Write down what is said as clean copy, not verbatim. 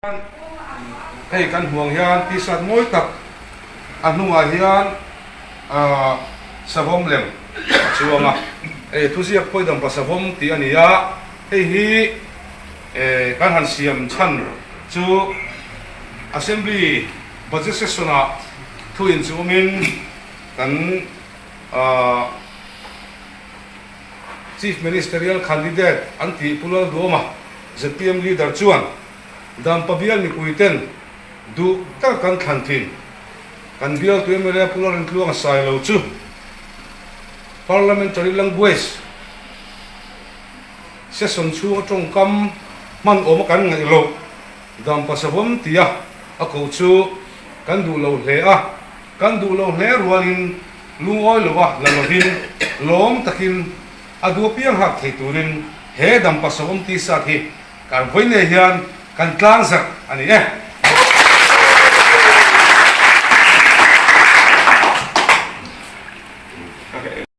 Hei kan hmuh ang hian t-shirt mawi tak a hnungah hian ahh savawm lem a chuang a, hei thuziak pawh i dampa savawm tih a ni a, hei hi eh kan han siam chhan chu assembly budget session ah thu inchuh awmin kan ahh Chief Ministerial candidate an tih Pu Lalduama zpm leader chuan Dampa bial mipuiten duh taka kan thlan thin. Kan bialtu mla Pu Lalrintluanga Sailo chu Parliamentary Language session chhunga tawngkam hman awma kan ngaih loh Dampa Savawm tia a koh chu kan duh lo hle a, kan duh lo hle rualin lungawi lova la lovin lawm takin a duh apiang hak thei turin he Dampa Savawm t-shirt hi Kan vawi nei hian kan tlang zarh a ni e.